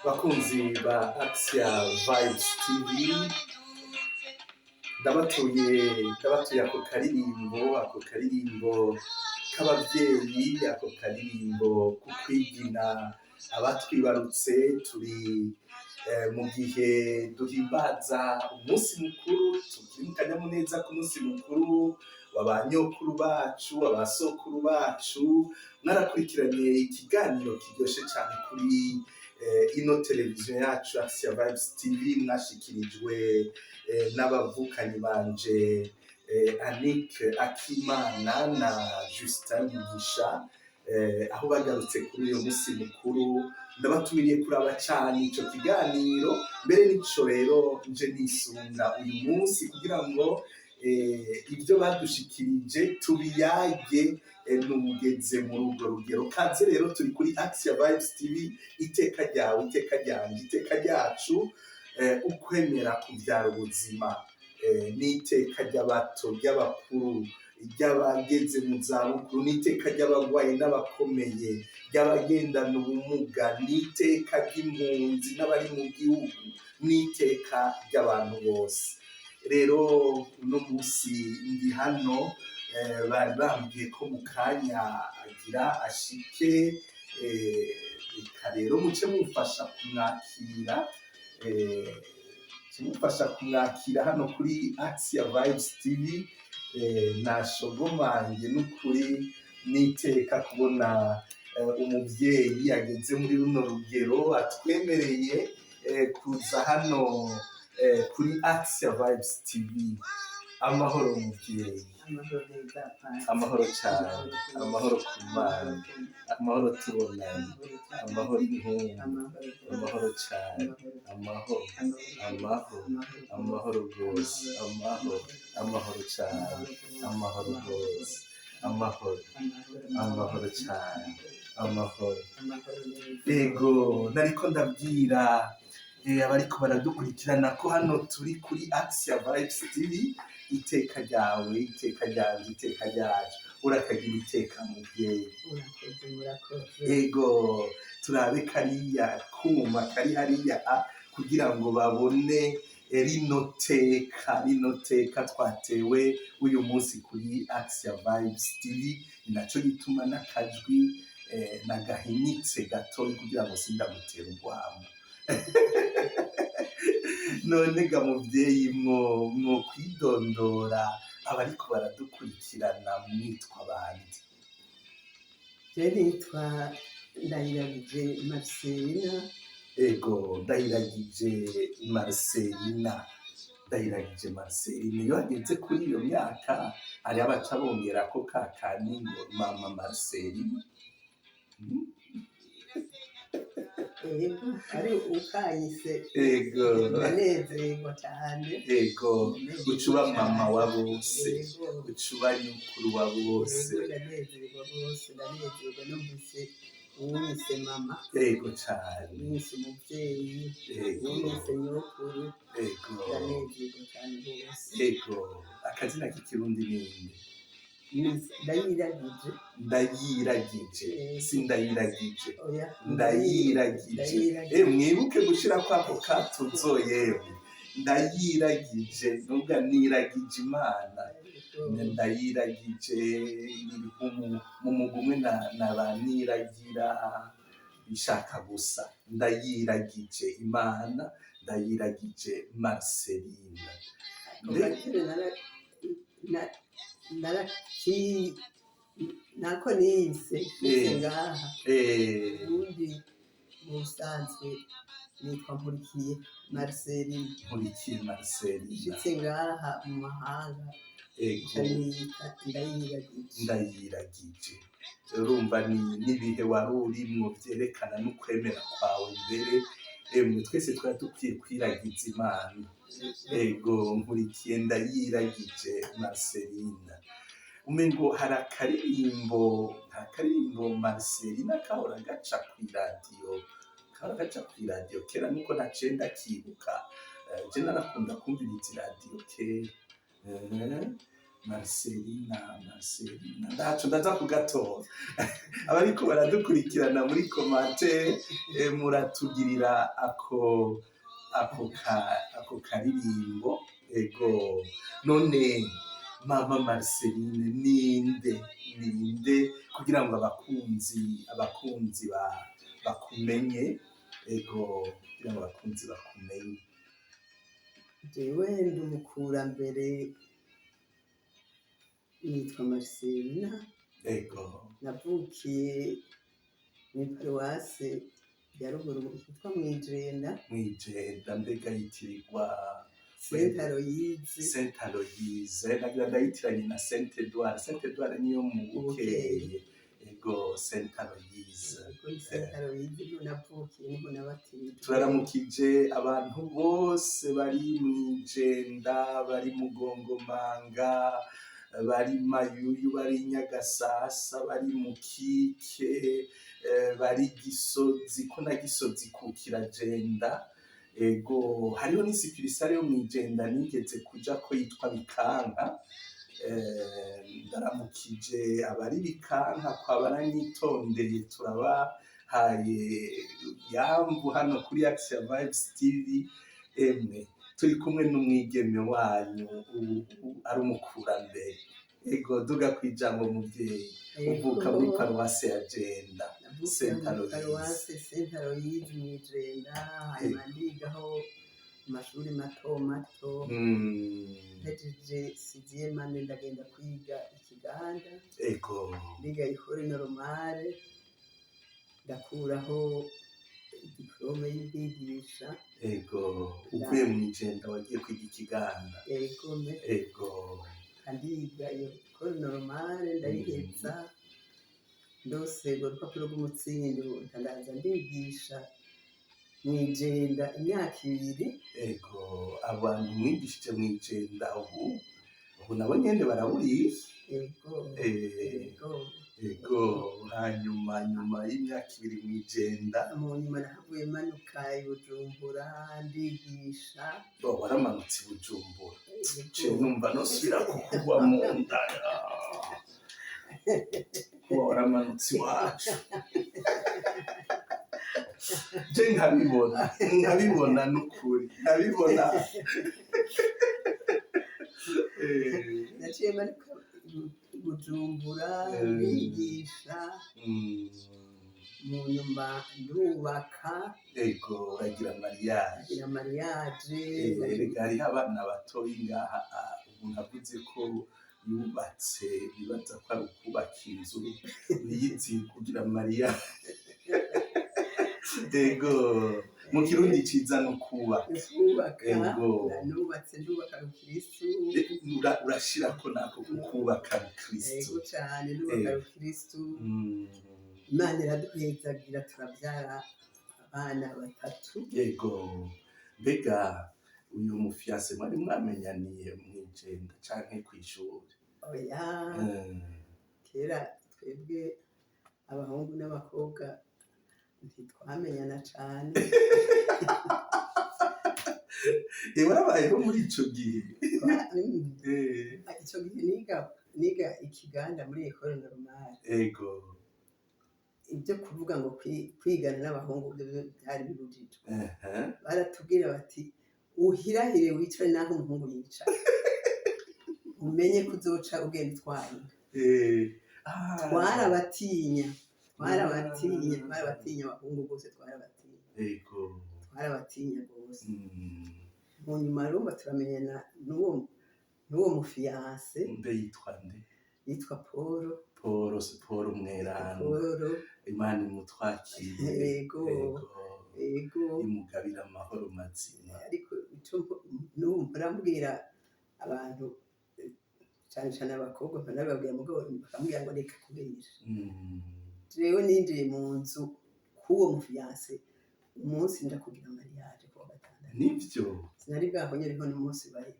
Bakunzi ba Axia Vibes TV, ndabatuye ako karirimbo k'abavyeyi, ako karirimbo kukwigina abatwibarutse. Turi mu gihe duhimbaza umunsi mukuru, turi mu kanyamuneza k'umunsi mukuru wa ba nyokuru bacu, abasokuru bacu. Mwarakurikiranye ikiganiro kiryoshe cyane kuri ino televiziyo yacu Axia Vibes TV, mwashikirijwe n'abavukanyi banje Annick Akimana na Justin Mugisha, aho bagarutse kuri uyu munsi mukuru. Ndabatumiriye kuraba cyane ico kiganiro. Mbere n'ico rero nje nisunga uyu munsi kugira ngo ibyo badushikirije tubiyage n'ugeze muri urwo rugero. Kaze rero, turi kuri Axia Vibes TV, iteka ryawe, iteka ryanje, iteka ryacu. Ukwemera kubyara ubuzima, n'iteka ry'abato, ry'abakuru, ry'abageze mu zabukuru, n'iteka ry'abagwayi n'abakomeye, ry'abagendana ubumuga, n'iteka ry'impunzi n'abari mu gihugu, n'iteka ry'abantu bose. Rero uno munsi ndi hano, bari bambwiye ko mu kanya agira ashike. Reka rero muce mumfasha kumwakira, kimufasha kumwakira hano kuri Axia Vibes TV. Nashogomange n'ukuri n'iteka kubona umuvyeyi ageze muri runo rugero atwemereye kuza hano kuri Axia Vibes TV. Amahoro, muvyeyi. Amahoro neza, Pasi. Amahoro cyane, amahoro ku Mana, amahoro tubonanye, amahoro inkungu, amahoro cyane, amahoro, amahoro, amahoro rwose, amahoro, amahoro cyane, amahoro rwose, amahoro, amahoro cyane, amahoro. Ego, nariko ndabwira abariko baradukurikirana ko hano turi kuri Axia Vibes TV, iteka ryawe, iteka ryanje, iteka ryacu. Urakagira iteka, muvyeyi. Murakoze, murakoze. Ego, turabe kariya kuma kari hariya kugira ngo babone rino teka twatewe uyu munsi kuri Axia Vibes TV. Ni naco gituma n'akajwi nagahinyitse gatoyi kugira ngo sindagutera urwamo. None ga muvyeyi, mwo kwidondora abariko baradukurikirana, mwitwa bande? Je nitwa Ndayiragije Marcelina. Ego, Ndayiragije Marcelina, Ndayiragije Marcelina. Iyo hageze kuri iyo myaka hariho abaca bongera ko kakani ngo mama Marcelina. Ego, ari ukanyise. Ego. Ndanezerwa cyane. Ego, ucuba mama wa bose. Ego. Ucuba nyukuru wa bose. Ego, ndanezerwa bose, ndanezerwa numvise uwunyise mama. Ego cyane. Uwunyise umubyeyi. Ego. Uwunyise nyokuru. Ego. Ndanezerwa cyane rwose. Ego, akazina k'ikirundi ninde? Ndayiragije. Ndayiragije, si Ndayiragije? Oya. Ndayiragije. Ndayiragije. Mwibuke gushira kwako katuzo. Yewe, ndayiragije nubwo niragije Imana. Ndayiragije mu mugwi umwe na ba Niragira, bishaka gusa. Ndayiragije Imana, Ndayiragije Marceline. Ako gaciro naraki nako niyise nise ngaha. Ubundi mu busanzwe nitwa Nkurikiye Marceline. Nkurikiye Marceline. Nshitse ngaha mu mahanga, nca niyita Ndayiragije. Ndayiragije. Urumva ni n'ibihe wari urimwo vyerekana n'ukwemera kwawe. Mbere emwe twese twari dukwiye kwiragiza Imana. Ego, Nkurikiye, Ndayiragije Marceline. Umengo hari akaririmbo Marcelina kahora gaca kw'iradiyo, kahora gaca kw'iradiyo kera, nuko naciye ndakibuka. Je narakunda kumviriza iradiyo kera. Marcelina, Marcelina, ndaco ndaza kugatora. Abariko baradukurikirana muri commentaire, muratugirira ako karirimbo. Ego, none mama Marceline ninde, ninde, kugira ngo abakunzi bakumenye? Ego, kugira ngo abakunzi bakumenye. Jewe ndi umukurambere, nitwa Marcelina. Navukiye muri paruwase ya ruguru yitwa Mwijenda. Mwijenda, mbega yitirirwa? Saint Aloyize. Saint Aloyize, nagira ndayitiranye na Saint Edouard. Saint Edouard niyo mu Bukeye. Ego, Saint Aloyize. Ego, ni Saint Aloyize, niho navukiye, niho nabatirijwe. Turaramukije abantu bose bari Mwijenda, bari Mugongomanga, bari Mayuyu, bari Nyagasasa, bari Mukike, bari Gisozi, ko na Gisozi kukira Jenda. Ego, hariho n'i succursale yo Mwijenda nigeze kuja ko yitwa Bikanka. Ndaramukije abari Bikanka kwa Baranyitondeye, turabahaye yambu hano kuri Action Vibes TV. Emwe, turi kumwe n'umwigeme wanyu ubu ari umukurambere. Ego, duga kwijambo muvyeyi. Uvuka muri paruwase ya Jenda? Navukiye Saint muri Aloyize. Paruwase Saint Aloyize Mwijenda, hanyuma ndigaho mu mashuri mato mato. Mpejeje sixième année, ndagenda kwiga Ikiganda. Ndiga École Normale, ndakuraho diplôme y'ubwigisha. Ego, uvuye Mwijenda wagiye kwiga Ikiganda? Egome. Ndiga iyo École Normale, ndayiheza, ndose urwo rupapuro rw'umutsindo, ndaza ndigisha Mwijenda imyaka 2. Ego, abantu mwigishije Mwijenda ubu nabo nyene baraburiye. Ego. Ego. Ego, hanyuma nyuma y'imyaka 2 Mwijenda? Mu nyuma nahavuye manuka i Bujumbura, ndigisha. Bo, waramanutse i Bujumbura? Ego. Ce numva nosubira kukugwa mu nda, kuba waramanutse iwacu, je nkabibona n'ukuri nkabibona. Naciye manuka i Bujumbura, ndigisha. Mu nyuma ndubaka. Ego, uragira mariage? Ngira mariage. Erega hariho abana batoyi ngaha, umuntu avuze ko yubatse bibaza ko ari ukubaka inzu, biyizi kugira mariage. Ego, mu Kirundi ciza no kubaka. Kubaka. Ego. Nubatse, ndubaka rukristu. Urashirako nako kukubaka rukristu? Ego cane, ndubaka rukristu. Imana iraduhezagira, turabyara abana batatu. Yego, mbega uyu mu fiancé mwari mwamenyaniye Mwijenda canke kw'ishuri? Oya. Kera twebwe abahungu n'abakobwa ntitwamenyana cane. Warabayeho muri ico gihe? Ico gihe niga Ikiganda muri École Normale. Ibyo kuvuga ngo kwigana n'abahungu byo byari bibujijwe. Baratubwira bati: "Uhirahire wicare naho umuhungu yicara, umenye ko uzoca ugenda utwaye inda." Twarabatinya, twarabatinya, twarabatinya abahungu rwose, twarabatinya. Twarabatinya rwose. Mu nyuma rero turamenyana n'uwo mu fiancé. Mbe yitwa nde? Yitwa Paul. Paul, Paul Mweranda. Paul. Imana imutwakire. Yego. Yego. Imugabira amahoro mazima. Ariko ico n'ubu mpora mbwira abantu, cane cane abakobwa, mpora ndabibabwira, mugabo bakambwira ngo reka kubesha. Jewe ninjiye mu nzu k'uwo mu fiancé umunsi nja kugira mariage kuwa gatandatu. Nivyo? Sinari bwahonyereho n'umunsi bari.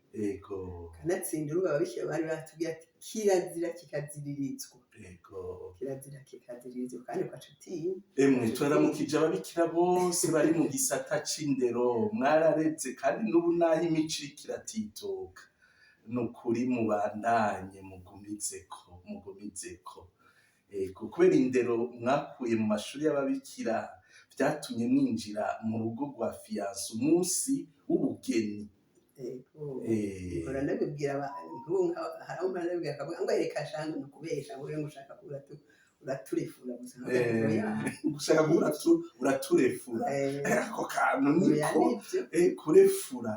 Kanatsinda urumva ababikira bari batubwiye ati kirazira kikaziririzwa. Kirazira kikaziririzwa, kandi ukaca utinya. Emwe, turaramukije ababikira bose bari mu gisata c'indero, mwarareze kandi n'ubu naho imico iriko iratituka. Ni ukuri mubandanye mugumizeko, mugumizeko. Ego, kubera indero mwakuye mu mashuri y'ababikira vyatumye mwinjira mu rugo rwa fiancé umunsi w'ubugeni. Ego. Mpora ndabibwira nk'ubu hari aho mpora ndabibwira akavuga ngo reka shangu ni ukubesha, ngo ngo ushaka kuba uraturefura gusa. Nkavuga nti oya. Gushaka kuba uraturefura. Ako kantu oya, niko nivyo. Kurefura,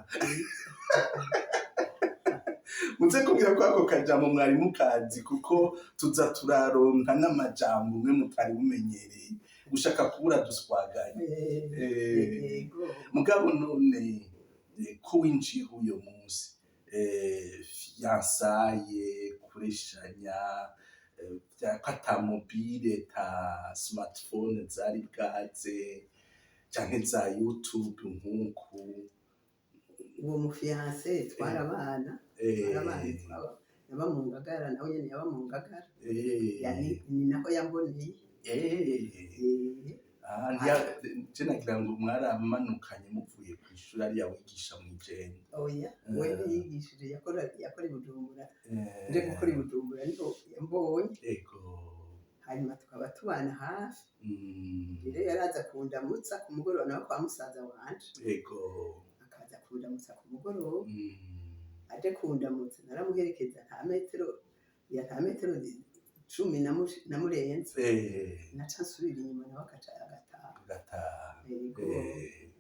muze kumbwira ko ako kajambo mwari mukazi, kuko tuza turaronka n'amajambo umwe mutari mumenyereye, gushaka kubura duswaganye. Ego. Mugabo none ko winjiye uyo munsi fiançailles, kureshanya, ko ata mobile, ta smartphone zari bwaze canke za YouTube nk'uku? Uwo mu fiancé twarabana, twarabana, yaba mu Ngagara, nawe nyene yaba mu Ngagara. Ni naho yamboneye. Ah, je nagira ngo mwaramanukanye muvuye kw'ishuri, ariya wigisha mw'Ijenda. Oya, we ntiyigishije, yakora i Bujumbura. Nje gukora i Bujumbura niho yambonye. Hanyuma tukaba tubana hafi. Rero yaraza kundamutsa ku mugoroba, nawe kwa musaza wanje. Akaza kundamutsa ku mugoroba. Aje kundamutsa naramuherekeza, nta metero ya nta metero 10 namurenze. Naca nsubira inyuma, nawe agaca agataha. Agataha. Yego.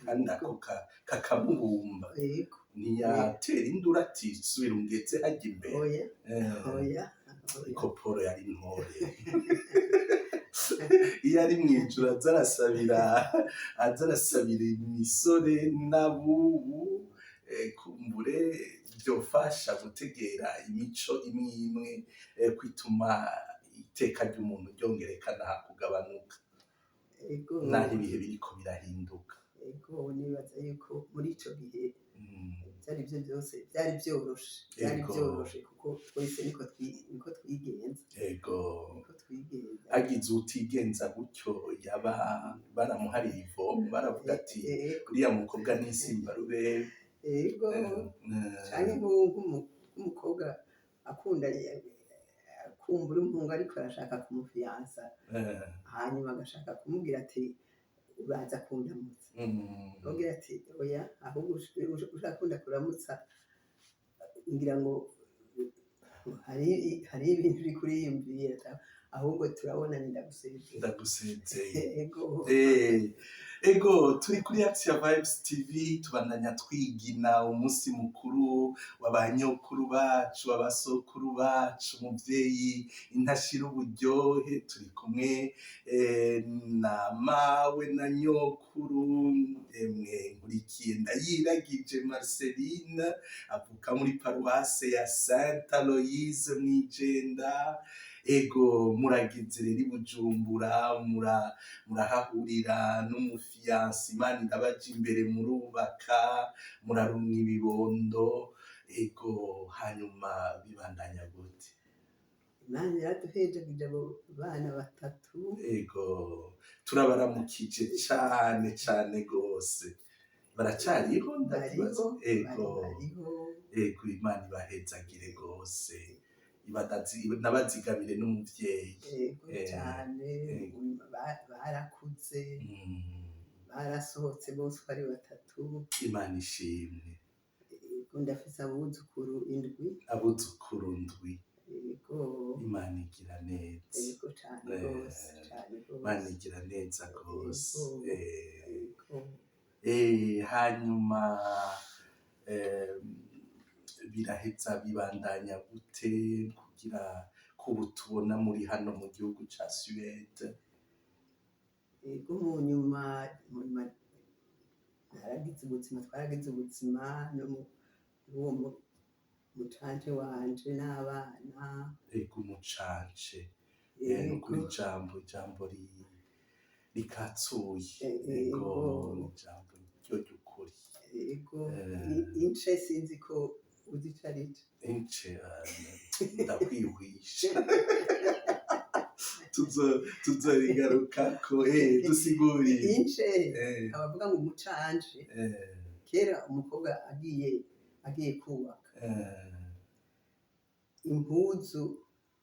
Kandi ako kakamuhumba. Yego. Ntiyatera induru ati subira ungeze hajya imbere? Oya. Oya. Ariko Paul yari intore, iyo ari mw'ijuru aza arasabira imisore n'abubu, kumbure byofasha gutegera imico imwe imwe, kwituma iteka ry'umuntu ryongerekana kugabanuka. Naho ibihe biriko birahinduka. Ego, nibaza yuko muri ico gihe byari byo byose byari byoroshe, byari byoroshe, kuko twese niko twigenza. Niko twigenza. Hagize utigenza gutyo yaba baramuhariye ivomo, baravuga ati uriya mukobwa n'isimba rube. Ego, canke nk'umukobwa akunda akumbura umuhungu ariko arashaka kumufiyansa, hanyuma agashaka kumubwira ati uraza kundamutsa, akubwira ati oya, ahubwo ushaka kunda kuramutsa, ngira ngo hari ibintu uri kuriyumvira, ahubwo turabonanye ndagusezeye. Ndagusezeye. Ego. Ego, turi kuri Axia Vibes TV, tubandanya twigina umunsi mukuru w'abanyokuru bacu, abasokuru bacu, umuvyeyi intashira uburyohe. Turi kumwe na mawe na nyokuru, emwe nkurikiye ndayiragije Marceline, avuka muri paruwase ya Saint Aloise mw'Ijenda. Ego, murageze rero i Bujumbura, murahahurira n'umu fiancé, Imana irabaja imbere, murubaka, murarumwa ibibondo. Ego, hanyuma bibandanya gute? Imana yaraduhejagije abo bana batatu. Ego, turabaramukije cane cane gose. Baracariho ndakibaza? Bariho. Ego. Bariho. Ego, Imana ibahezagire gose, nabazigamire n'umuvyeyi. Ego cane. Barakuze, barasohotse bose uko ari batatu. Imana ishimwe. Ego, ndafise abuzukuru 7. Abuzukuru 7. Ego. Imana igira neza. Ego, cane gose, cane Imana gose. igira neza gose. Ego. Ego. Hanyuma biraheza bibandanya gute kugira kubu tubona muri hano mu gihugu ca Suède? Ego, mu nyuma naragize ubuzima, twaragize ubuzima no n'uwo mucanje wanje n'abana. Ego, umucanje, nukuri ijambo rikatsuye. Ego. Ego. Ijambo ryo ry'ukuri. Ego. Ince sinzi ko uzi ico arico. Ince, ndakwihwisha, tuzorigarukako, dusigurire. Ince, abavuga ngo umucanje, kera umukobwa agiye kubaka Impuzu,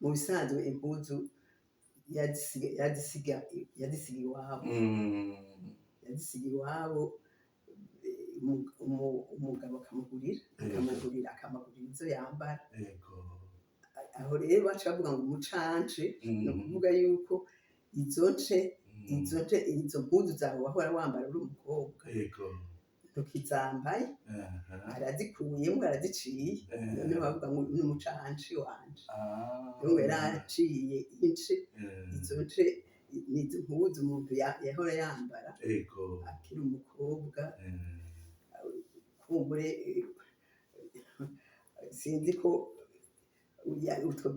mu bisanzwe impuzu yazisiga iwabo. Yazisiga iwabo, umugabo akamugurira, akamugurira izo yambara. Aho rero baca bavuga ngo umucance, ni ukuvuga yuko izo nce, izo nce, izo mpuzu zawe wahora wambara uri umukobwa, ntukizambaye, arazikuyemo, araziciye. Noneho bavuga ngo ni umucance wanje. Rero yaraciye ince. Izo nce ni izo mpuzu umuntu yahora yambara akiri umukobwa. Kumbure sinzi ko utwo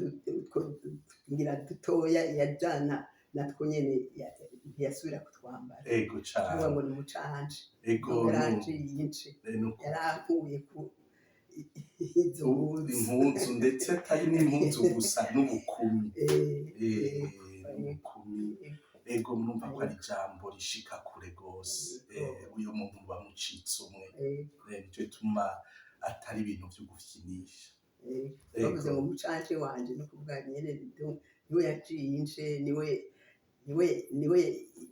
ngira dutoya yajana natwo nyene ntiyasubira kutwambara. Kuvuga ngo ni umucanje. Yaraciye ince, yarankuye ku izo mpuzu. Impuzu, ndetse atari n'impuzu gusa, n'ubukumi. N'ubukumi. Ego, murumva ko ari ijambo rishika kure gose. Uyo muntu bamucitse umwe. Nico gituma atari ibintu vyo gufyinisha. Bavuze ngo umucanje wanje, no kuvuga nyene niwe yaciye ince,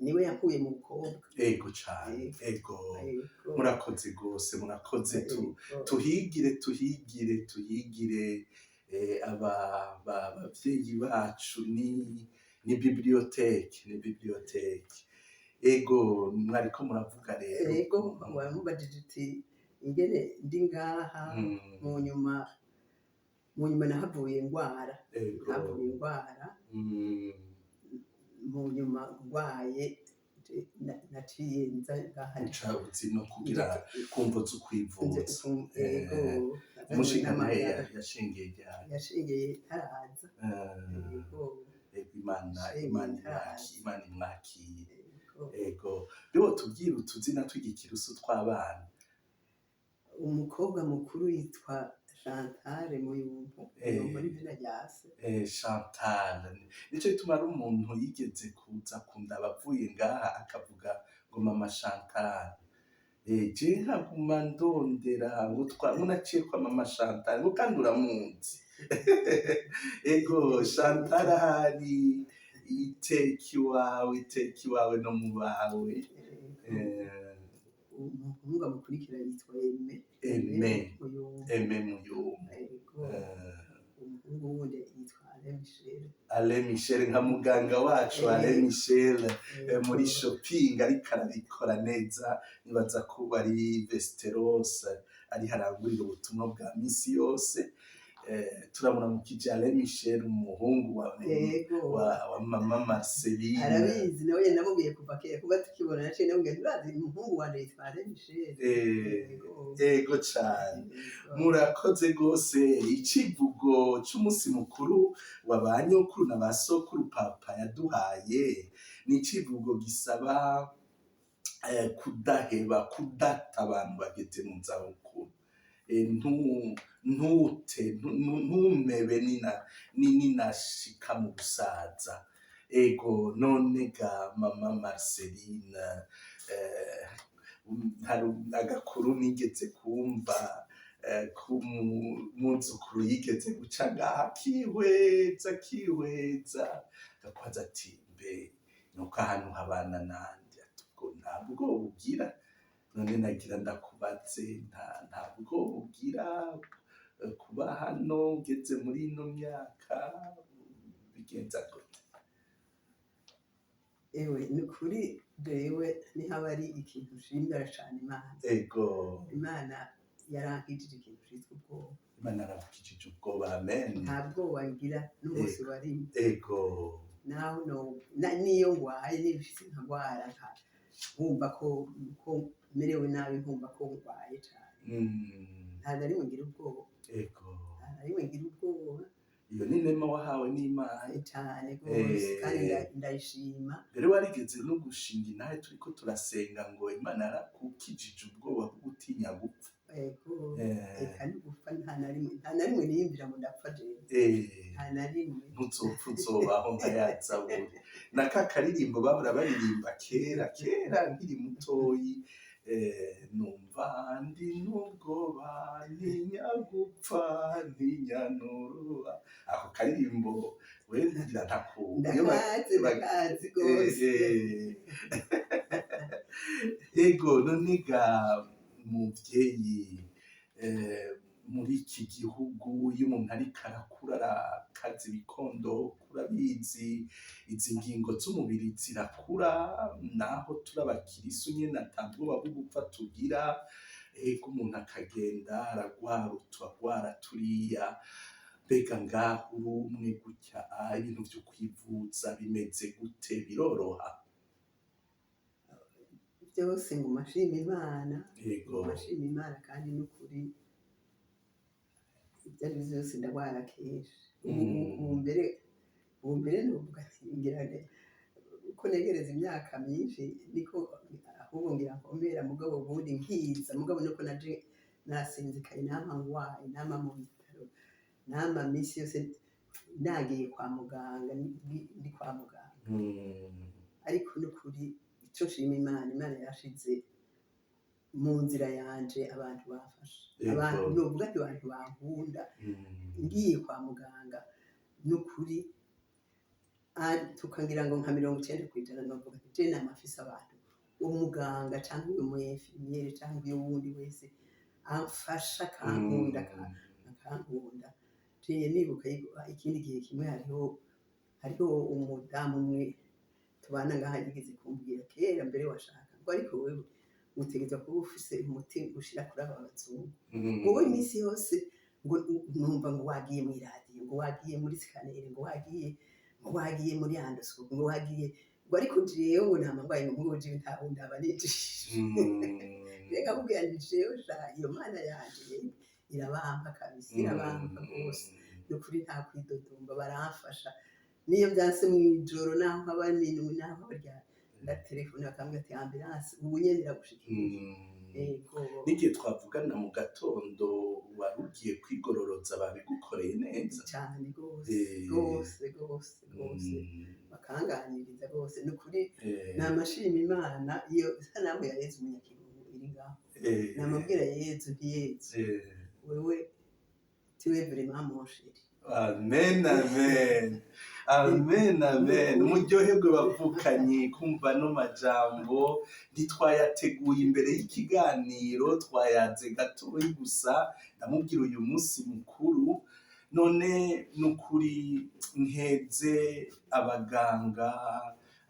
niwe yankuye mu bukobwa. Ego cane. Ego. Murakoze gose, murakoze. Tuhigire, tuhigire, tuhigire aba bavyeyi bacu, ni bibliothèque, ni bibliothèque. Ego, mwariko muravuga rero. Ego, wamubajije uti ingene ndi ngaha. Mu nyuma nahavuye ngwara. Nahavuye ngwara. Mu nyuma ngwaye, naciye nza ngaha. Uca uzi no kugira kumvo zo kwivuza. Ego. Umushingantahe yashingiye ryari? Yashingeye ntaraza. Ego. Ego, Imana Yashingiye Imana ntaraza. Imana imwakire. Ego. Ego, rero tubwire utuzina tw'igikirusu tw'abana. Umukobwa mukuru yitwa Chantal Muyumbu. Muyumbu ni izina rya se. Chantal, nico gituma ari umuntu yigeze kuza kundaba avuye ngaha, akavuga ngo mama Chantal. Je nkaguma ndondera ngo ngo naciye kwa mama Chantal, ngo kandi uramuzi. Ego, Chantal ahari, iteka iwawe, iteka iwawe no mu bawe. Umuhungu amukurikira yitwa Aime. Aime. Muyumbu. Aime Muyumbu. Ego. Umuhungu wundi yitwa Alain Michel. Alain Michel, nka muganga wacu. Alain Michel muri shopping, ariko arabikora neza. Nibaza ko ari Westeros ari harangurira ubutumwa bwa misi yose. Turamuramukije Alain Michel, umuhungu wa mama Marceline. Arabizi nawe, namubwiye kuva kera, kuva tukibona naciye namubwiye, urazi umuhungu wanje yitwa Alain Michel. Ego cane. Ego. Murakoze rwose. Icivugo c'umunsi mukuru wa ba nyokuru na ba sokuru papa yaduhaye ni icivugo gisaba kudaheba, kudata abantu bageze mu zabukuru. Ntute, ntumebe ninashika mu busaza. Ego, none ga mama Marceline, hari agakuru nigeze kumva k'umwuzukuru yigeze guca ngaha, akihweza, akihweza, akakwaza ati: "Mbe nuko ahantu habana nande?" Ati: "Ubwo nta bwoba ugira?" None nagira ndakubaze, nta bwoba ugira kuba hano ugeze muri ino myaka? Bigenza gute? Ewe, ni ukuri, jewe nihaba ari ikintu nshimira cane Imana, Imana yarankijije ikintu citwa ubwoba. Imana yarakukijije ubwoba, amen. Nta bwoba ngira n'umunsi warimwe. Naho niyo ngwaye, nibishitse nkagwara, nkumva ko merewe nabi, nkumva ko ngwaye cane, nta na rimwe ngira ubwoba. Nta na rimwe ngira ubwoba. Iyo ni inema wahawe n'Imana. Cane gose, kandi ndayishima. Rero warigeze no gushinga intahe turiko turasenga ngo Imana yarakukijije ubwoba bwo gutinya gupfa. Ego. Eka, no gupfa nta na rimwe niyumvira ngo ndapfa jewe. Nta na rimwe. Ntuzopfa, uzobaho nka ya zaburi na ka karirimbo bahora baririmba kera kera nkiri mutoyi. Numva ndi n'ubwoba, ntinya gupfa, ntinya n'uruba. Ako karirimbo we ngira ntako iyo Ndakazi, ndakazi rwose. Ego, none ga muvyeyi, muri iki gihugu iyo umuntu ariko arakura arakaza ibikondo, urabizi izi ngingo z'umubiri zirakura, naho turi abakirisu nyene ata bwoba bwo gupfa tugira. Ego, umuntu akagenda aragwara utu, agwara turiya. Mbega ngaho uri umwe gutya, ibintu vyo kwivuza bimeze gute, biroroha? Byose nguma nshima Imana. Nguma nshima Imana, kandi n'ukuri ibyo ari byo byose ndagwara kenshi. Ubu ubu mbere novuga ati ngira uko negereza imyaka myinshi niko ahubwo ngira nkomera, mugabo ubundi nkiza, mugabo nuko naje nasinzikaye, nama ngwaye, nama mu bitaro, nama minsi yose nagiye kwa muganga, ndi kwa muganga. Ariko n'ukuri icyo nshima Imana, Imana yashize mu nzira yanje abantu bafasha. Abantu, novuga ati abantu bankunda. Ngiye kwa muganga n'ukuri tukagira ngo nka 90%, novuga ati je nama mfise abantu, umuganga cyangwa uyu mu infirmière cyangwa uyu wundi wese amfasha, akankunda, akankunda. Nciye nibuka yuko ikindi gihe kimwe hariho umudamu umwe tubana ngaha yigeze kumbwira kera mbere washaka ngo: "Ariko wewe utegerezwa kuba ufise umuti ushira kuri aba bazungu, wowe iminsi yose ngo numva ngo wagiye mu iradiyo, ngo wagiye muri scanner, ngo wagiye muri endoscopie, ngo wagiye ngo, ariko jewe ngo nama ngwaye, ngo jewe nta wundi aba nijishe." Reka kubwira nti jewe sha, iyo Mana yanje irabampa kabisa, irabampa rwose. Ni ukuri nta kwidodomba, baramfasha niyo byanse mw'ijoro, naho haba minwe, naho barya, ndatelefone bakambwira ati: "Ambulance ubu nyene iragushikiriye." Yego. N'igihe twavugana mu gatondo wari ugiye kwigororoza, babigukoreye neza? Cyane rwose. Rwose rwose rwose. Bakanganiriza rwose, ni ukuri. Namashima Imana iyo isanamu ya Yezu Umunyakigungo iri ngaho. Namabwira Yezu nti: "Yezu, wewe tu es vraiment mon chéri." Amen, amen, amen, amen. Muryoherwe bavukanye kumva no majambo. Ntitwayateguye imbere y'ikiganiro, twayaze gatoyi gusa ndamubwira uyu munsi mukuru. None nukuri nkeze abaganga,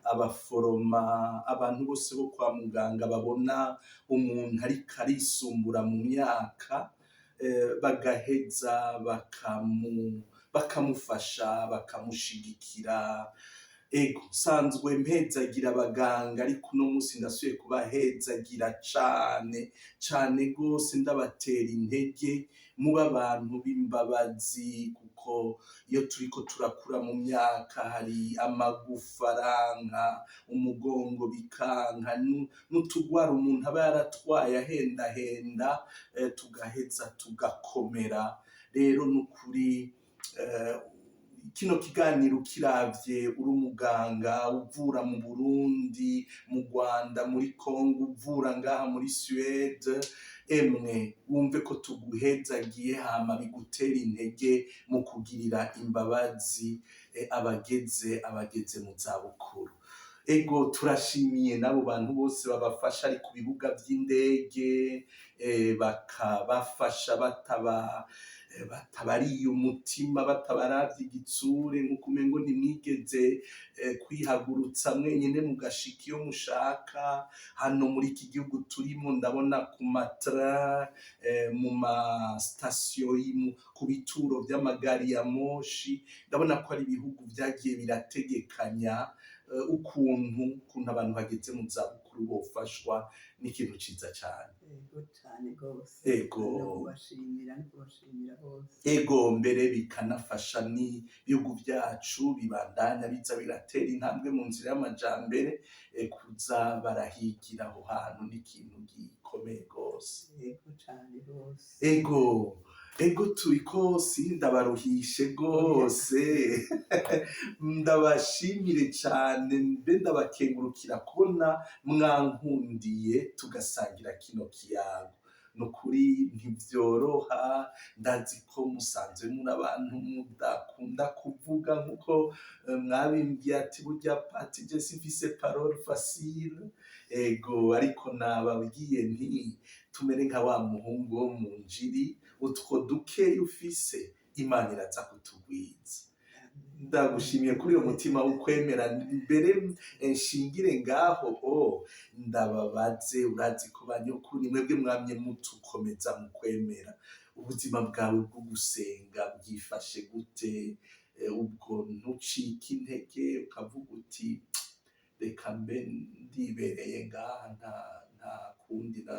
abaforoma, abantu bose bo kwa muganga babona umuntu ariko arisumbura mu myaka, bagaheza bakamufasha, bakamushigikira. Ego, nsanzwe mpezagira abaganga, ariko uno munsi ndasubiye kubahezagira cane cane gose, ndabatera intege muba abantu b'imbabazi, kuko iyo turiko turakura mu myaka hari amagufa aranka, umugongo bikanka, n'utugwara umuntu aba yaratwaye ahendahenda, tugaheza tugakomera. Rero nukuri kino kiganiro kiravye uri umuganga uvura mu Burundi, mu Rwanda, muri Congo, uvura ngaha muri Suède, emwe wumve ko tuguhezagiye, hama bigutera intege mu kugirira imbabazi abageze mu zabukuru. Ego, turashimiye n'abo bantu bose babafasha ari ku bibuga vy'indege, bakabafasha batabariye umutima, batabaravye igitsure, nk'uko umengo ntimwigeze kwihagurutsa mwenyene mugashika iyo mushaka. Hano muri iki gihugu turimo ndabona ku ma train, mu ma sitasiyo, ku bituro vy'amagari ya moshi, ndabona ko ari ibihugu vyagiye birategekanya ukuntu abantu bageze mu zabukuru bofashwa. N'ikintu ciza cane. Ego, cane gose. Ego. No kubashimira, no kubashimira rwose. Ego, mbere bikanafasha n'ibihugu vyacu bibandanya biza biratera intambwe mu nzira y'amajambere, kuza barahigira aho hantu n'ikintu gikomeye gose. Ego, cane rwose. Ego. Ego, turiko sindabaruhishe rwose, ndabashimire cyane, mbe ndabakengurukira kubona mwankundiye tugasangira kino kiyago. Ni ukuri ntibyoroha, ndazi ko musanzwe muri abantu mudakunda kuvuga, nkuko mwabimbwiye ati burya pati je simfise parole facile. Ego, ariko nababwiye nti tumere nka wa muhungu wo mu njiri, utwo dukeya ufise Imana iraza kutugwiza. Ndagushimiye kuri uyo mutima w'ukwemera. Mbere nshingire ngaho o ndababaze, urazi ko banyokuru mwebwe mwamye mutukomeza mu kwemera. Ubuzima bwawe bwo gusenga bwifashe gute? Ubwo ntucike intege ukavuga uti reka mbe ndibereye ngaha, nta kundi na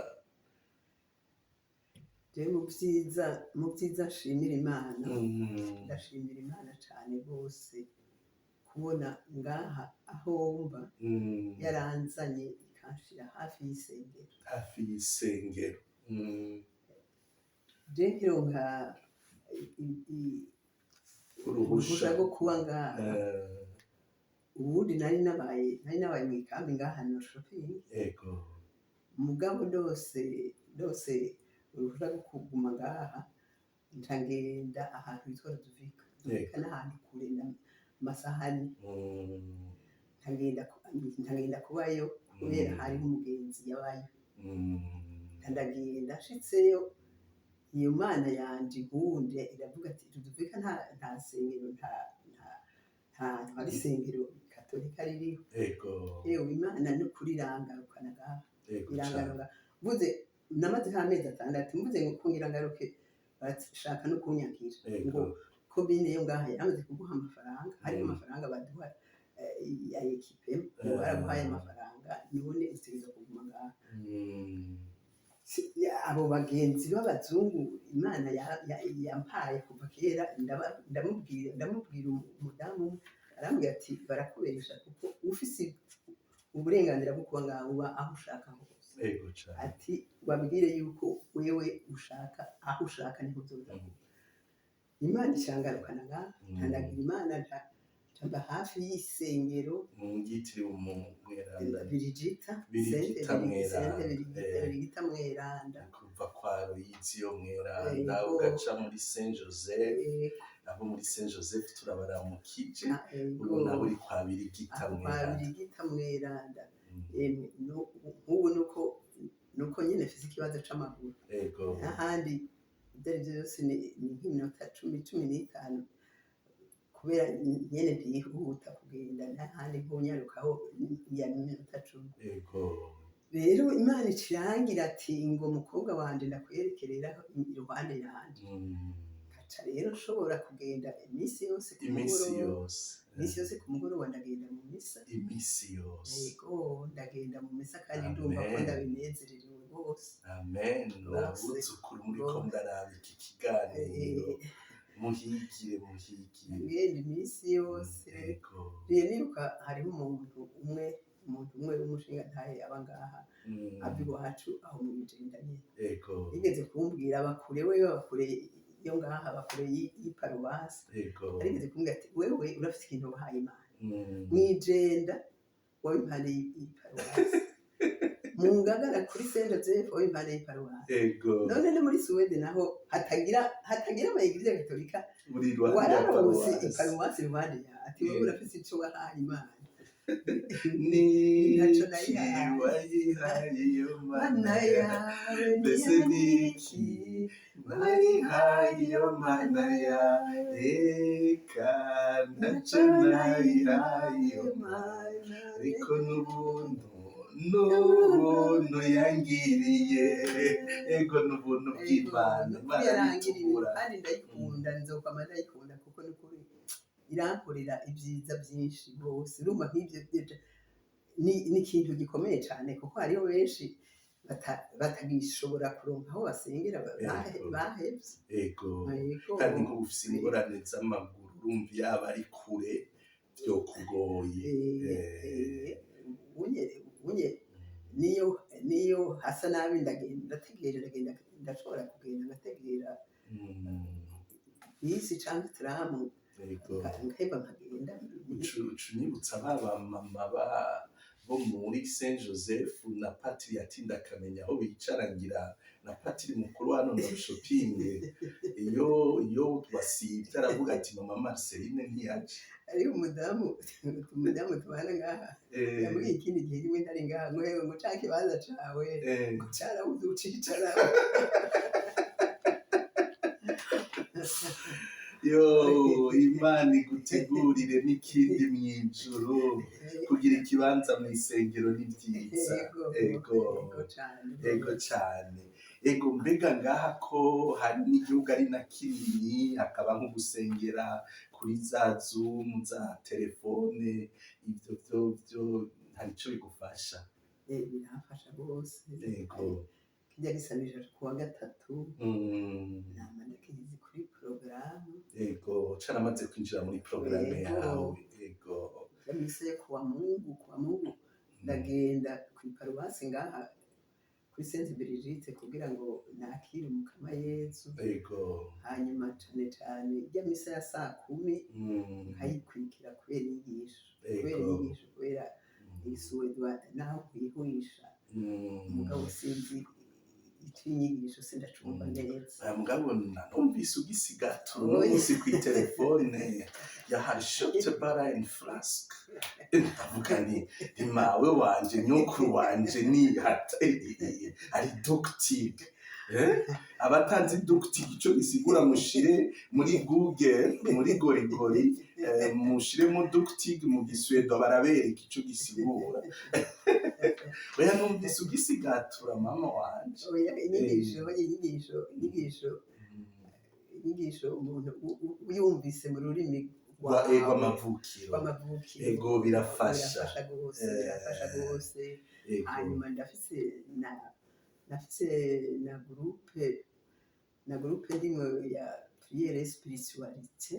Jewe mu byiza nshimira Imana, ndashimira Imana cyane rwose kubona ngaha aho mba yaranzanye ikanshira hafi y'isengero. Hafi y'isengero. Je nkironka uruhusha uruhusha rwo kuba ngaha, ubundi nari nabaye mu ikambi ngaha Norrköping. Mugabo ndose uruhusha rwo kuguma ngaha, nca ngenda ahantu hitwa Ludvika. Ludvika n'ahantu kure amasahani. Nca ngenda kubayo kubera hariho umugenzi yabayo. Nca ndagenda, nshitseyo iyo Mana yanje inkunde iravuga ati Ludvika nta sengero, nta hantu hari isengero katolika ririho. Yewe, Imana n'ukuri irangarukana ngaha. Irangaruka, mvuze namaze nk'amezi 6, mvuze ngo kungira ngaruke barashaka no kunyakira ngo komine yo ngaha yaramaze kuguha amafaranga, hariho amafaranga baduha ya équipe, ngo baraguhaye amafaranga none utegerezwa kuguma ngaha. Abo bagenzi b'abazungu Imana yampaye kuva kera, ndamubwira umudamu umwe arambwira ati barakubesha kuko ufise uburenganzira bwo kuba ngaha, uba aho ushaka hose. Ego cane. Ati wabwire yuko wewe ushaka aho ushaka niho uzoza. Imana icangarukana ngaha. Ntandagira Imana, nca hafi y'isengero. Yitiriwe umweranda. Birigita. Birigita Mweranda. Sainte Birigita. Birigita Mweranda. Kuva kwa Royiziyo Mweranda, ugaca muri Saint Joseph. Abo muri Saint Joseph turabaramukije. Ubu naho uri kwa Birigita Aho kwa Mweranda. Birigita Mweranda. Emwe, nk'ubu nuko nyine mfise ikibazo c'amaguru. N'ahandi ibyo ari byo byose ni nk'iminota 10, 15, kubera nyene ntiyihuta kugenda. N'ahandi nkunyarukaho ya minota 10. Rero Imana icirangira ati ngo mukobwa wanje ndakwerekerera iruhande yanje. Nkaca rero nshobora kugenda iminsi yose ku iminsi mugoroba. yose. Iminsi yose ku mugoroba ndagenda mu misa. Iminsi yose. Yego, ndagenda mu misa kandi ndumva ko Amen. ndabinezererewe rwose. Amen. Rwose. Abuzukuru muriko Rwose. muraraba iki kiganiro, muhigire, muhigire. Ngenda iminsi yose. Rero nibuka hariho umuntu umwe w'umushingantahe aba ngaha, ava iwacu aho mu Ijenda nyene. Yigeze kumbwira abakure wewe, abakure yo ngaha, abakure y'iparuwasi. Arigeze kumbwira ati wewe urafise ikintu wahaye Imana. Mw'Ijenda waba impande y'iparuwasi, mu Ngagara kuri Saint Joseph waba impande y'iparuwasi. None no muri Suwede naho hatagira ama église gatolika, uri iruhande ya wararonse paruwasi. Iparuwasi iruhande yawe, ati wowe urafise ico wahaye Imana. Ni Ntaco iki nayihaye. wayihaye iyo Mana Mana yawe? Mbese ni iki wayihaye iyo Mana yawe? Eka, ntaco nayihaye iyo Mana, ariko n'ubuntu yangiriye. Ego, n'ubuntu bw'Imana. Imana Yarangiriye. nitubura. Kandi ndayikunda, nzokwama ndayikunda kuko nukuri irankorera ibyiza byinshi rwose. Urumva nk'ibyo ni ikintu gikomeye cyane kuko hariho benshi batagishobora kuronka aho basengera, bahevye. Kandi nk'ubu ufise ingorane z'amaguru, urumva yaba ari kure vyokugoye. Unye niyo hasa nabi ndagenda ndategera, ndagenda, ndashobora kugenda ngategera. Bisi canke tram, nkaheba nkagenda. Uca unyibutsa ba bamama bo muri Saint Joseph na patiri yatinda akamenya aho bicara, ngira na patiri mukuru hano na shopping, iyo basivye aravuga ati: "Mama Marceline ntiyaje." Ari umudamu tubana ngaha, yambwiye ikindi gihe rimwe ntari ngaha ngo: "Hewe," ngo, "ca kibanza cawe," ngo, "carabuze ucicaramo." Yo, Imana igutegurire n'ikindi mw'ijuru. Kugira ikibanza mw'isengero ni vyiza. Ego, ego cane. Ego cane, ego. Mbega ngaha ko hari n'igihugu ari na kinini, hakaba nko gusengera kuri za Zoom, za telefone, ivyo vyovyo hari ico bigufasha? Biramfasha rwose. Kirya gisabisho kuwa gatatu, nama ndakizi kuri porogaramu. Ego, caramaze kwinjira muri porogaramu yawe, ego. Ya misa yo kuwa Mungu ndagenda kw'iparuwasi ngaha kuri Sainte Brigitte kugira ngo nakire Umukama Yezu. Hanyuma cane cane irya misa ya saa 10 nkayikurikira kubera inyigisho, kubera inyigisho, kubera isuwedwa naho kwihuisha. Umugabo sinzi ico inyigisho, sindacumva neza. Aya mugabo nanumvise ugisigatura uno Oya. munsi kw'itelefone yahashotse bara en flask, ndavuga nti: "Mawe wanje, nyokuru wanje ni ari duktig." Abatanzi duktig ico gisigura, mushire muri Google, muri gorigori, mushiremo duktig mu giswedo, barabereka ico gisigura. Oya, numvise ugisigatura, mama wanje. Oya, inyigisho umuntu uyumvise mu rurimi rwa ego amavukiro, rw'amavukiro, ego, birafasha. Birafasha rwose, birafasha rwose. Hanyuma ndafise na groupe ndimwo ya prière spiritualité.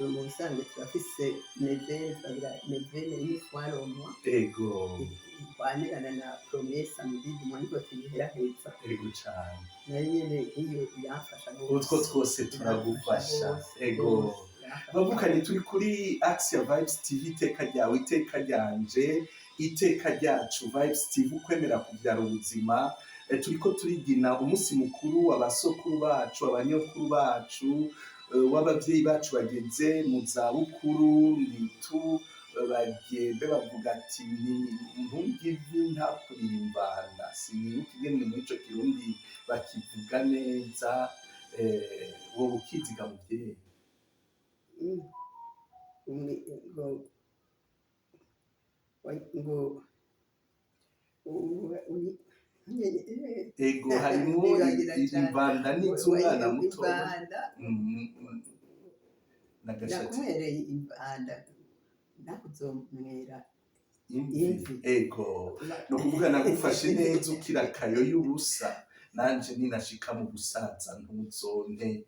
Mu busanzwe turafise neuvaine, turagira neuvaine une fois le mois, ihwanirana na premier samedi du mois, niko tuyiheraheza. Ego cane. Nayo nyene nk'iyo iramfasha rwose. Utwo twose turagufasha. Rwose, Ego. rwose, iramfasha. Bavukanye, turi kuri Axia Vibes TV, iteka ryawe, iteka ryanje, iteka ryacu. Vibes TV, ukwemera kubyara ubuzima. Turiko turigina umunsi mukuru abasokuru bacu, abanyokuru bacu, w'abavyeyi bacu bageze mu zabukuru. Nitu bagende bavuga ati: "Ntungivi ntakurimbana." Sinibuka ingene muri ico Kirundi bakivuga neza. Wowe ukiziga, muvyeyi? Ngo Ego, harimwo Nibagira cane. imvanda n'iz'umwana muto. Imvanda. N'agashati. Nakumwereye imvanda, nakuzomwera imvi. Imvi. Ego, ni ukuvuga nagufashe neza ukira akayo y'ubusa, nanje ninashika mu busaza ntuzonte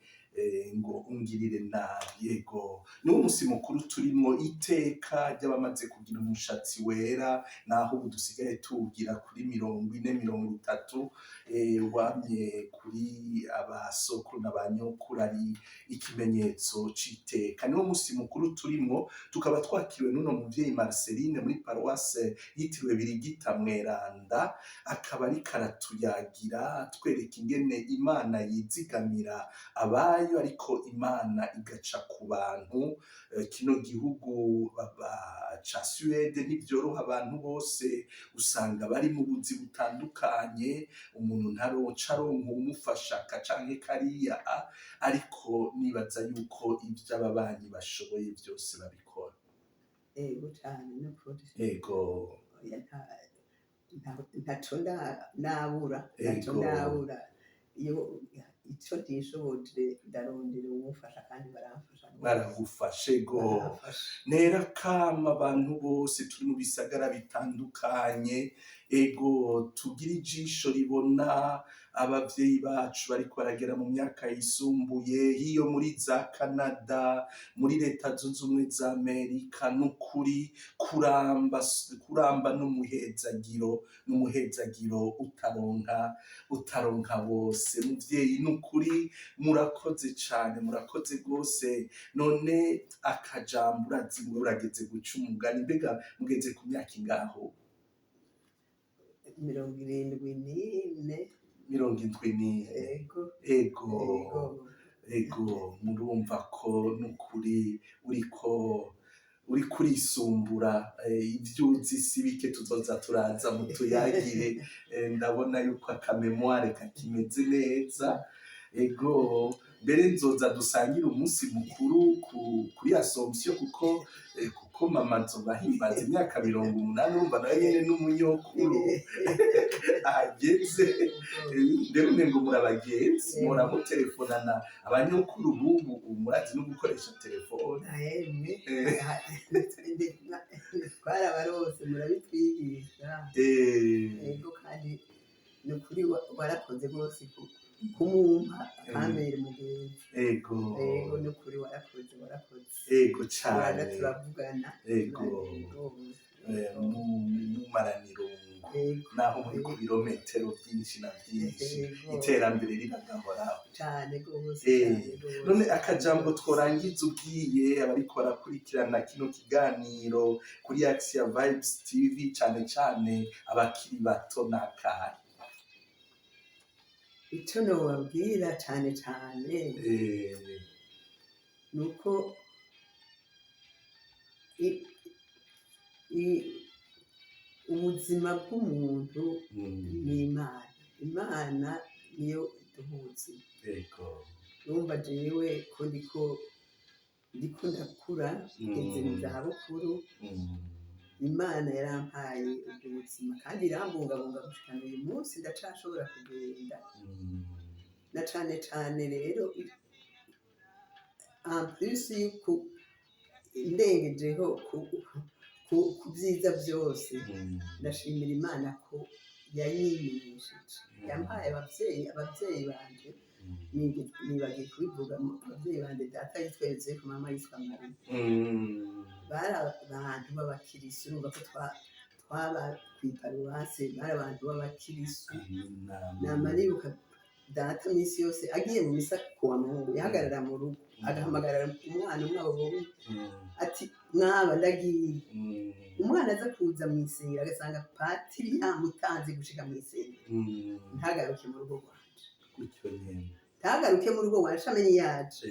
ngo ungirire nabi. Ego, niwo musi mukuru turimwo, iteka ry'abamaze kugira umushatsi wera, naho ubu dusigaye tuwugira kuri 40, 30. Wamye kuri abasokuru na ba nyokuru ari ikimenyetso c'iteka. Niwo musi mukuru turimwo, tukaba twakiriwe n'uno muvyeyi Marceline muri paruwase yitiriwe Birigita Mweranda, akaba ariko aratuyagira, atwereka ingene Imana yizigamira abayo, ariko Imana igaca ku bantu. Kino gihugu ca Suwede ntivyoroha, abantu bose usanga bari mu buzi butandukanye, umuntu ntaroca aronka uwumufasha aka canke kariya, ariko nibaza yuko ivyo ababanyi bashoboye vyose babikora. Ego cane, nukuri. Oya, ntaco nabura, ntaco ndabura. Iyo ico ntishoboje ndarondera uwumfasha, kandi baramfasha rwose. Baragufashe go. Baramfasha. Ntera kama abantu bose turi mu bisagara bitandukanye. Ego, tugira ijisho ribona abavyeyi bacu bariko baragera mu myaka yisumbuye, hiyo muri za Canada, muri Leta Zunze Ubumwe za Amerika. N'ukuri kuramba, kuramba n'umuhezagiro, n'umuhezagiro utaronka bose. Muvyeyi, n'ukuri murakoze cane, murakoze rwose. None akajambo, urazi ngo urageze guca umugani, mbega mugeze ku myaka ingaho? 74. 74. Ego. Ego. Ego. Ego, murumva ko n'ukuri uriko urisumbura. Ivyo uzi si bike, tuzoza turaza mutuyagire. Ndabona yuko aka mémoire kakimeze neza. Ego, mbere nzoza dusangire umunsi mukuru kuri Assomption, kuko mama nzoba ahimbaza imyaka 80. Urumva nawe nyene n'umunyokuru ahageze. Mbere umengo muri abagenzi, muramutelefonana. Abanyokuru bubu murazi no gukoresha telefone. Emwe, twarabarose, murabitwigisha. Ego, kandi ni ukuri warakoze rwose kumumpa akambera umugenzi. Ego. Ego, ni ukuri warakoze, warakoze. Ego. Turana Cane. Turavugana. Ego. Ego. Mumarana irungu. Ego. Naho muri ku birometero byinshi na byinshi, Ego. iterambere riragahoraho. Cane rwose. Cane rwose. None akajambo tworangiza ubwiye abariko barakurikirana kino kiganiro kuri Axia Vibes TV, cane cane abakiri bato, nakahe? Ico nobabwira cane cane ni uko ubuzima bw'umuntu ni Imana. Imana niyo iduha ubuzima. Urumva jewe ko ndiko ndakura, ngeze mu zabukuru, Imana yarampaye ubwo buzima kandi irambungabunga gushika n'uyu munsi, ndacashobora kugenda. Na cane cane rero, en plus yuko ndengejeho ku vyiza vyose, ndashimira Imana ko yanyimenyesheje, yampaye abavyeyi. Abavyeyi banje, nibagiye kubivuga, abavyeyi banje, data yitwa Yozefu, mama yitwa Mariya. Bari abantu b'abakirisu. Urumva ko twaba kw'iparuwase, bari abantu b'abakirisu. Nama nibuka data minsi yose agiye mu misa kuwa Mungu, yahagarara mu rugo agahamagara umwana umwe, abo bombi, ati: "Mwaba ndagiye." Umwana aza kuza mw'isengero agasanga patiri yamutanze gushika mw'isengero. Ntagaruke mu rugo rwanje. Gutyo nyene. Ntagaruke mu rugo rwanje, amenye yaje.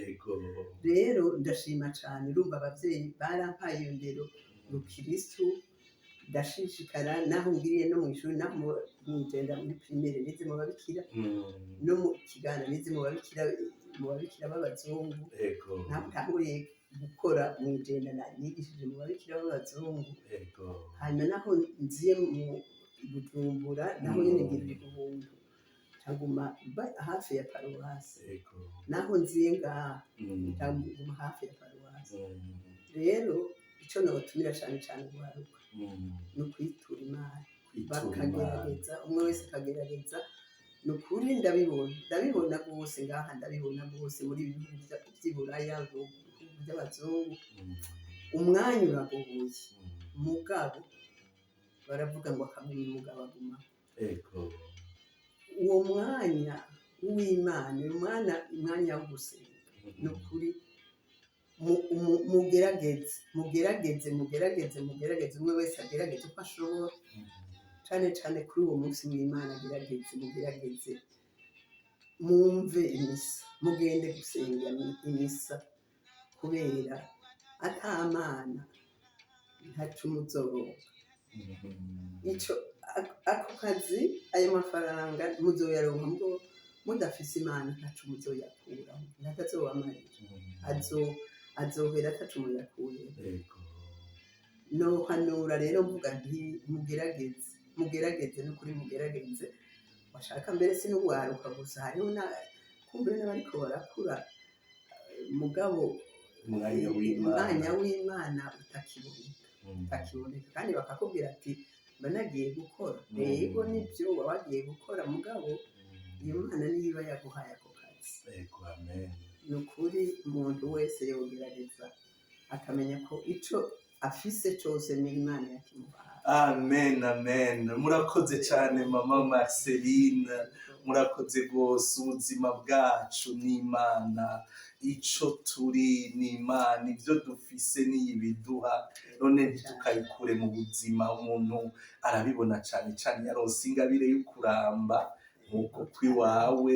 Rero ndashima cane. Urumva abavyeyi barampaye iyo ndero rukirisu, ndashishikara naho ngiriye no mw'ishuri, naho mw'Ijenda muri primaire nize mu babikira, no mu Kiganda nize mu babikira b'abazungu. Naho ntanguriye gukora mw'Ijenda, nigishije mu babikira b'abazungu. Hanyuma naho nziye mu Bujumbura, naho nyene ngirirwa ubuntu, ntaguma mba hafi ya paruwasi. Naho nziye ngaha, ntaguma hafi ya paruwasi. Rero ico notumira cane cane urwaruka ni ukwitura Imana. Kwitura Imana. Bakagerageza, umwe wese akagerageza. Ni ukuri ndabibona, ndabibona rwose ngaha, ndabibona rwose muri ibi bihugu vy'i Buraya, mu bihugu vy'abazungu. Umwanya uragoye, mugabo baravuga ngo akaguma umugabo aguma. Uwo mwanya w'Imana, uyu mwanya, umwanya wo gusenga, ni ukuri mugerageze, mugerageze, mugerageze, mugerageze, umwe wese agerageze uko ashobora, cane cane kuri uwo munsi w'Imana. Agerageze, mugerageze mwumve imisa, mugende gusenga imisa, kubera ata Mana ntaco muzoronka. Ico ako kazi, ayo mafaranga muzoyaronka, mugo mudafise Imana ntaco muzoyakuraho, ntacazobamarira. Azohera ataco muyakuyeho. Nohanura rero mvuga nti: mugerageze, mugerageze, n'ukuri mugerageze. Washaka mbere si n'ugwaruka gusa, hariho na kumbure n'abariko barakura, mugabo Umwanya w'Imana. Umwanya w'Imana utakiboneka, utakiboneka, kandi bakakubwira ati Mba nagiye gukora. Yego, nibyo, uba wagiye gukora, mugabo Imana niyo iba yaguhaye ako kazi. Yego, amen. Ni ukuri, umuntu wese yogerageza akamenya ko ico afise cose ni Imana yakimuhaye. Amen, amen. Murakoze cyane, Mama Marceline, murakoze rwose. Ubuzima bwacu ni Imana, ico turi ni Imana, ibyo dufise ni ibiduha. None ntitukayikure mu buzima. Umuntu arabibona cyane cyane yaronse ingabire yo kuramba nk'uko kw'iwawe,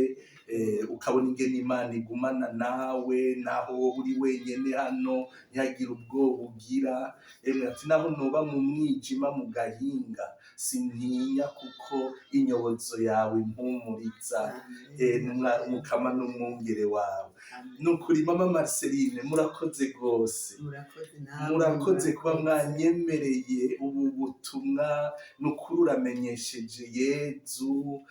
ukabona ingene Imana igumana nawe naho wowe uri wenyene hano, ntihagire ubwoba ugira. Emwe, ati naho noba mu mwijima, mu gahinga, sintinya kuko inyobozo yawe impumuriza. Mukama n'umwungere wawe. Nukuri, Mama Marceline, murakoze rwose. Murakoze nawe. Murakoze kuba mwanyemereye ubu butumwa. Nukuri uramenyesheje Yezu.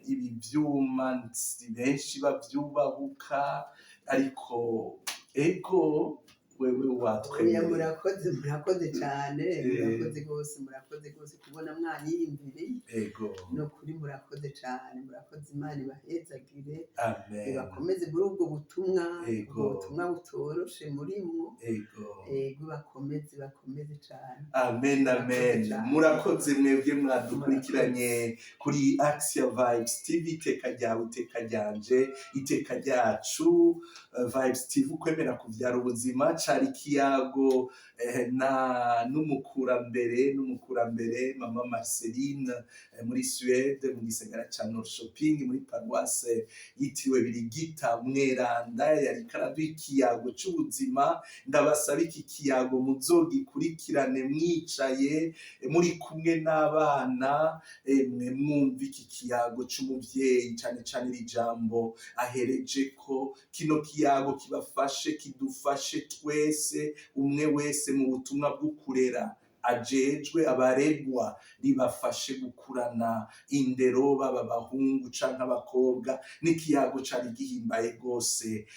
Ibi vyuma si benshi bavyubahuka, ariko ego, wewe Oya. Watwemereye. Murakoze, murakoze cyane. Murakoze rwose, murakoze rwose kubona mwanyiyumviriye. Ni ukuri, murakoze cyane, murakoze. Imana ibahezagire. Amen. Ibakomeze muri ubwo butumwa. Ego. Ubwo butumwa butoroshe murimwo. Ego, bakomeze, bakomeze cyane. Amen, amen. Murakoze cyane. Murakoze mwebwe mwadukurikiranye kuri Axia Vibes TV, iteka ryawe, iteka ryanje, iteka ryacu. Vibes TV, ukwemera kuvyara ubuzima. Cari ikiyago na n'umukurambere Mama Marceline, muri Suède, mu gisagara ca Norrköping, muri paruwase yitiriwe Birigita Mweranda. Yariko araduha ikiyago c'ubuzima. Ndabasaba iki kiyago muzogikurikirane mwicaye, muri kumwe n'abana, mwe mwumva iki kiyago c'umuvyeyi, cane cane iri jambo ahereje ko kino kiyago kibafashe, kidufashe twese, umwe wese mu butumwa bwo kurera ajejwe abaregwa, ribafashe gukurana indero, baba abahungu canke abakobwa. N'ikiyago cari gihimbaye rwose,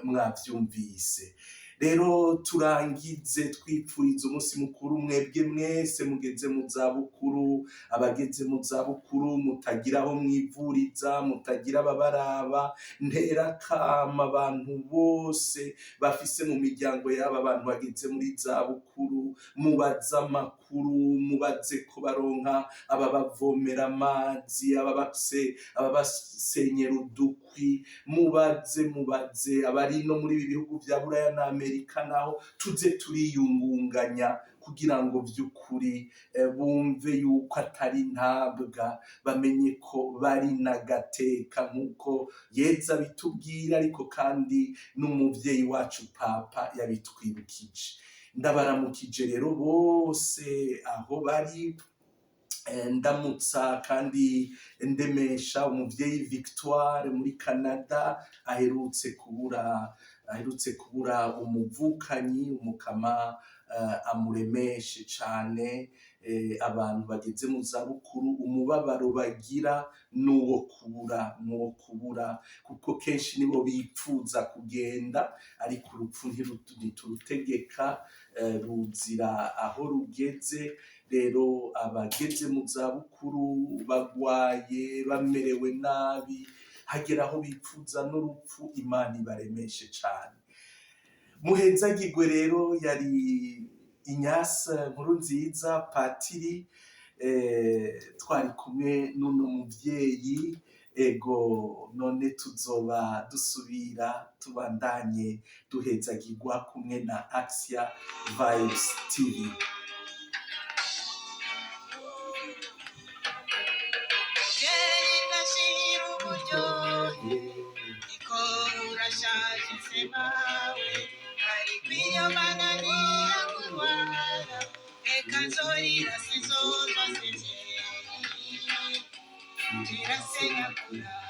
mwavyumvise. Rero turangize twipfuriza umunsi mukuru mwebwe mwese mugeze mu zabukuru, abageze mu zabukuru mutagira aho mwivuriza, mutagira ababaraba. Ntera kama abantu bose bafise mu miryango yabo abantu bageze muri zabukuru, mubaze amakuru, mubaze ko baronka ababavomera amazi, ababasenyera udukwi. Mubaze, mubaze abari no muri ibi bihugu vya Buraya na Amerika, naho tuze turiyungunganya kugira ngo vy'ukuri bumve yuko atari ntabwa, bamenye ko bari n'agateka nk'uko Yeza bitubwira, ariko kandi n'umuvyeyi wacu Papa yabitwibukije. Ndabaramukije rero bose aho bari. Ndamutsa kandi ndemesha umuvyeyi Victoire muri Canada, aherutse kubura umuvukanyi. Umukama amuremeshe cane. Abantu bageze mu zabukuru, umubabaro bagira n'uwo kubura, kuko kenshi nibo bipfuza kugenda, ariko urupfu ntiturutegeka, ruzira aho rugeze. Rero abageze mu zabukuru bagwaye, bamerewe nabi, hagera aho bipfuza n'urupfu, Imana ibaremeshe cane. Muhezagirwe. Rero yari Inyasa Nkuru Nziza, patiri, twari kumwe n'uno muvyeyi. Ego, none tuzoba dusubira, tubandanye duhezagirwa kumwe na Axia Vibes TV. Mubyeyi, ndashira uburyohe niko urashaje se mawe, ariko iyo bananira kurwara, reka nzorira, sinzozwa sezeri, kirasenya kurara.